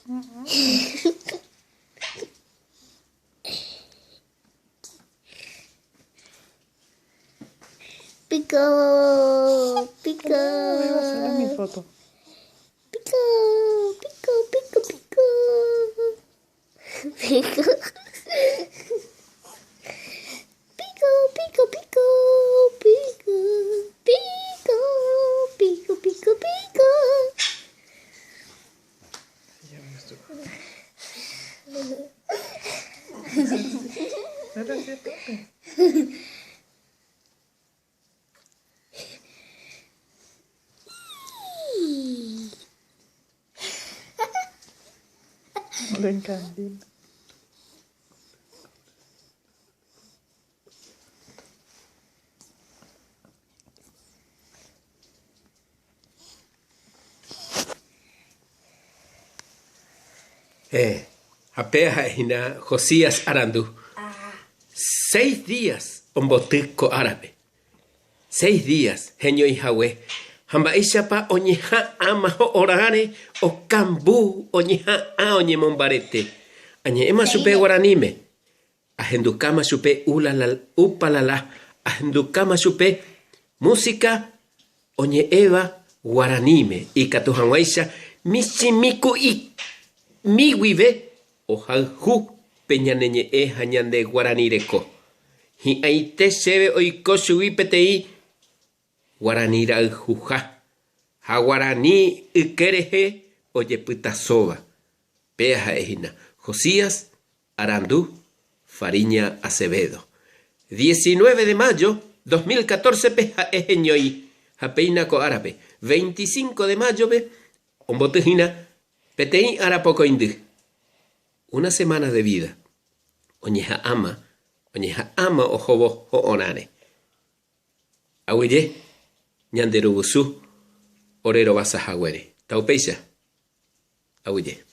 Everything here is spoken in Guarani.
Pico, pico. ¿Cómo iba a ser mi foto? Pico, pico, pico, pico. Pico. Pico, pico, pico, pico, pico, pico, pico, pico. Sí, ya me estuvo. ¿No era cierto? Lo encandilo. Héẽ, ha péa ha'e hína Josías arandu. Seis días omboty ko árape. Seis días heñói hague ha mba'éichapa oñeha'ãma ho'orãre okambu oñeha'ã oñemombarete. Añe'ẽma chupe guaraníme, ahendukáma chupe upalala, ahendukáma chupe músika oñe'ẽva guaraníme ikatu hag̃uáicha michĩmi ku'imi guive Ohayhu pe ñane ñe'ẽ ha ñande guarani reko. Hi'ãite chéve oiko chugui peteĩ guarani rayhuha ha guarani yke rehe ojepytasóva. Péa ha'e hína Josías Arandu Fariña Acevedo. 19 de mayo 2014-pe ha'e heñói ha péina ko árape, 25 de mayo-pe, omboty hína Peteĩ ára pokõindy, una semana de vida, oñeha'ãma, oñeha'ãma ohóvo ho'orãre. Aguyje, ñande ruvusu ore rovasa haguére. Taupéicha. Aguyje.